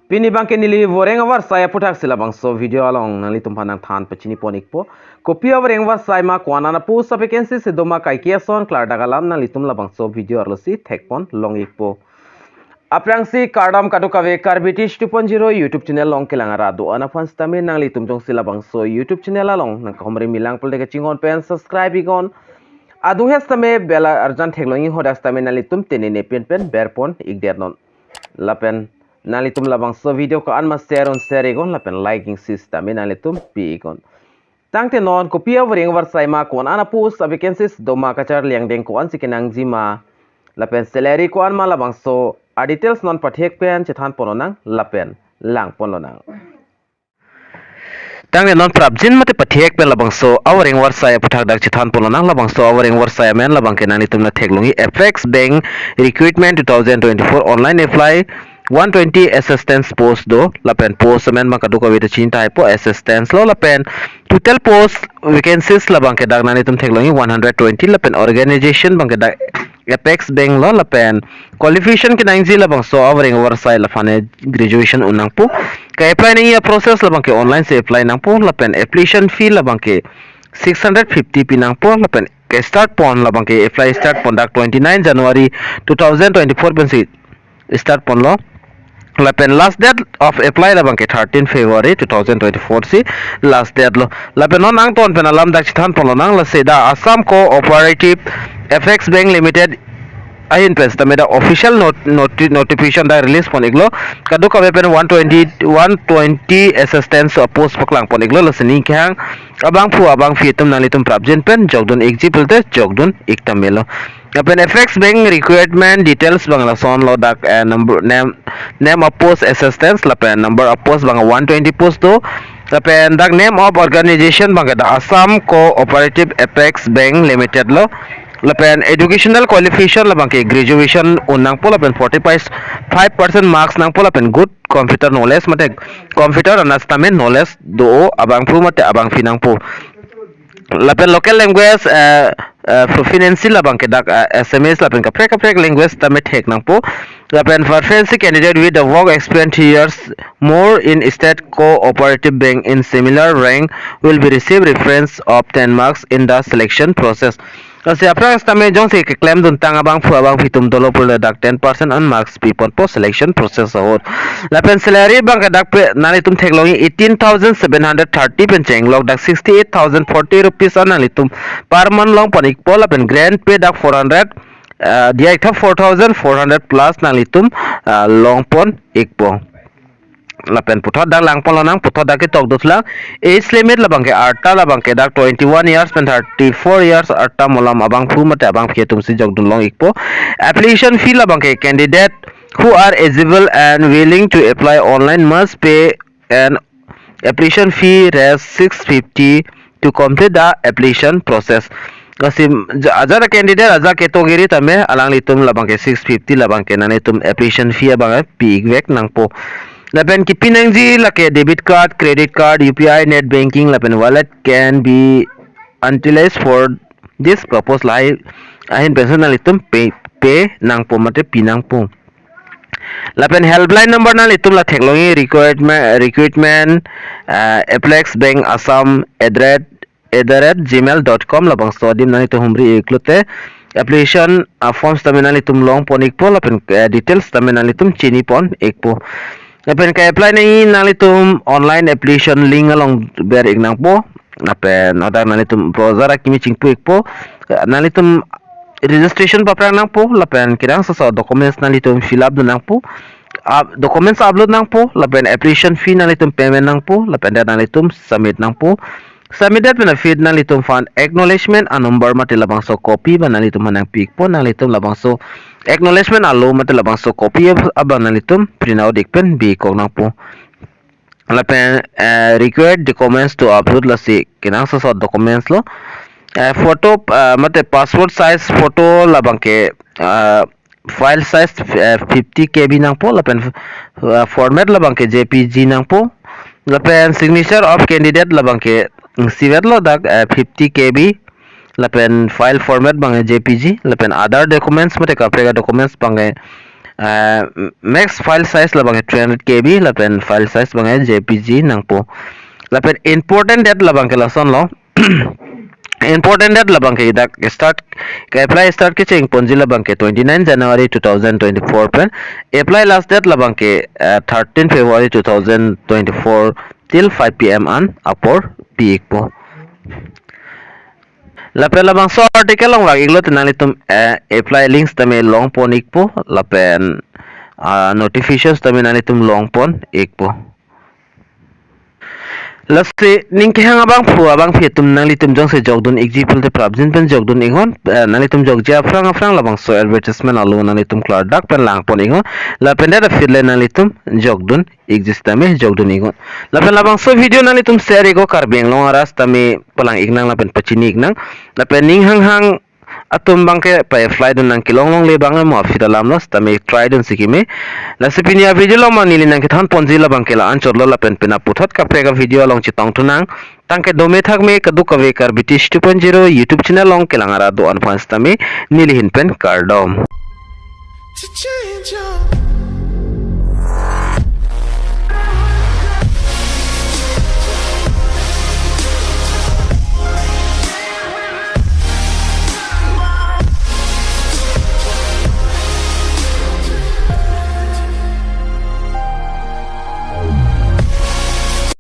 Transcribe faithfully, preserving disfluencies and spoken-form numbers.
Pini abangke neli voreng avarsai aputhaksi labangso video along nanglitum aphan nangthan pachini pon ikpo. Kopi avoreng avarsai ma, ko-an an apost avacancy si doma, kaike ason klardak alam nanglitum labangso video arlosi thek pon long ikpo. Aphrangsi kardom kadokave, Karbi Teach two point zero YouTube channel along kelang arat do-an aphan sitame nanglitum jongsi labangso YouTube channel along nangkahumri milang pulote kachinghon pen subscribe iknon. Adung hes tame bell arjan theklong iknon, hadak sitame nanglitum tenene pen pen ber pon ikdet non. Lapen nanglitum labangso video ko-an ma share un share iknon, lapen like ing sitame nanglitum pi iknon. Tangte non kopi avoreng avarsai ma, ko-an an apost avacancy si doma, kacharli angdeng ko-ansi kenangji ma, lapen salary ko-an ma, labangso adetails non pathek pen chethan pon lonang lapen lang pon lonang. Tangte non prapjin mate pathek pen labangso avoreng avarsai aputhak dak chethan pon lonang. Labangso avoreng avarsai amen labangke nanglitum nangtheklong ikji, Apex Bank Recruitment two thousand twenty-four Online Apply one twenty assistance post do, lapen post amen abang kadokave ta chini tahai po, assistance lo, lapen total post vacancies labangke dak nanglitum theklong ikji one hundred twenty, lapen organization abangke dak Apex Bank lo, lapen qualification kenangji labangso avoreng avarsai laphan graduation un nangpo. Ka-apply nangji aprocess labangke online si apply nangpo, lapen application fee labangke six hundred fifty pi nangpo, lapen ke-start pon labangke apply start pon dak twenty-nine January two thousand twenty-four pensi start ponlo. Lapen last date of apply labangke thirteen February two thousand twenty-four si last date lo. Lapen non angton pen alam dak chethan pon lonang, lasi dak Assam Cooperative Apex Bank Limited ahin pen sitame dak official not-, noti-, notification dak release pon iklo. Kadokave pen one twenty, one twenty assistance post paklang pon iklo, lasi ning kehang abangphu abangphi atum nanglitum prapjin pen jokdun ikji pulote jokdun ik tame lo. Lapen Apex Bank requirement details abang lason lo dak, eh, number, name, name of post, assistance, lapen number of post abang one twenty post do. Lapen dak name of organization abangke dak Assam Cooperative Apex Bank Limited lo. Lapen educational qualification labangke graduation un nangpo, lapen forty-five percent marks nangpo, lapen good computer knowledge mate computer anas tame knowledge do abangphu mate abangphi nangpo. Lapen local language, eh, eh, proficiency labangke dak, eh, Assamese lapen kaprek kaprek language tame thek nangpo. Lapen preference candidate with the work experience three years more in State Cooperative Bank in similar rank will be receive preference of ten marks in the selection process. Lasi aphrang sitame jongsi keklem duntang abangphu abangphi atum dolo pulote dak ten percent an marks pi ponpo selection process ahut. Lapen salary abangke dak pe nanglitum theklong ikji eighteen thousand seven hundred thirty pen chenglok dak sixty-eight thousand forty rupees an nanglitum per month long pon ikpo, lapen grant pay dak four hundred, ah, diya iktha four thousand four hundred plus nanglitum, ah, long pon ikpo. Lapen puthot dak lang pon lonang, puthot dak ketok dotlang. Age limit labangke arta labangke dak twenty-one years pen thirty-four years arta malom abangphu mate abangphi atumsi jokdun long ikpo. Application fee labangke candidate who are eligible and willing to apply online must pay an application fee rupees six fifty to complete the application process. Lasi ja-, ajat candidate, ajat category tame alanglitum labangke six fifty labangke nanglitum application fee abang pi ikvek nangpo. Lapen kipi nangji lake debit card, credit card, U P I, net banking, lapen wallet can be utilized for this purpose, lahai ahin pensi nanglitum pay, pay nangpo mate pi nangpo. Lapen helpline number nanglitum la theklong ikji recruitment, recruitment, ah, Apex Bank Assam at the rate, at the rate gmail dot com, labangso adim nanglitum humri iklote application, ah, forms tame nanglitum long pon ikpo, lapen, eh, details tame nanglitum chini pon ikpo. Lapen ka-apply nangji nanglitum online application link along ber ik nangpo. Lapen hadak nanglitum browser akimi chingpu ikpo. Nanglitum registration paprang nangpo, lapen kenangsot documents nanglitum fill up dun nangpo. Up-, documents upload nangpo, lapen application fee nanglitum payment nangpo, lapen dak nanglitum submit nangpo. Submitted pen aphi nanglitum aphan acknowledgement a-number mate labangso copy abang nanglitum aphan nangpi ikpo, nanglitum labangso acknowledgement alo mate labangso copy ab-, abang nanglitum print out ik pen bi kok nangpo. Lapen, eh, required documents to upload, lasi kenangsot documents lo. Eh, photo, eh, mate passport size photo labangke, eh, file size, eh, fifty K B nangpo, lapen, eh, format labangke J P G nangpo, lapen signature of candidate labangke, mm, isivet lo dak, eh, fifty K B, lapen file format abang J P G, lapen other documents mate kaprek a-documents abang, eh, uh, max file size labang ke three hundred K B lapen file size abang ke J P G nangpo. Lapen important date labang ke lasonlo. Important date labang ke dak start ke apply start kecheng ponji labang ke twenty-nine January two thousand twenty-four pen, apply last date labang ke uh, thirteen February two thousand twenty-four till five P M an apor pi-ikpo. Lapen labangso article along vak-iklo te nanglitum eh, apply link sitame longpon-ikpo lapen ah, notification sitame nanglitum longpon-ikpo. Lasi ning kehang abangphu abangphi atum nanglitum jongsi jokdun-ikji pulote prapjin pen jokdun-iknon, eh, nanglitum jokji aphrang aphrang labangso advertisement along nanglitum klardak pen langpon-iknon, lapen det aphi le nanglitum jokdun-ikji sitame jokdun-iknon. Lapen labangso video nanglitum share-iknon, Karbi Anglong arat sitame palang-iknang lapen pachini-iknang. Lapen ning hanghang atum abang ke pa-apply dun nangkelong longle abang mo aphi ta lamlo, sitame try dunsi keme. Lasi pini avideo along ma neli nangkethan ponji labang ke la-anchotlo, lapen penap puthot kaprek avideo along chetongthunang. Tangke dome thakme, kadokave Karbi Tish two point zero YouTube channel along kelang arat do-an aphan sitame neli ahin pen kardom. To change your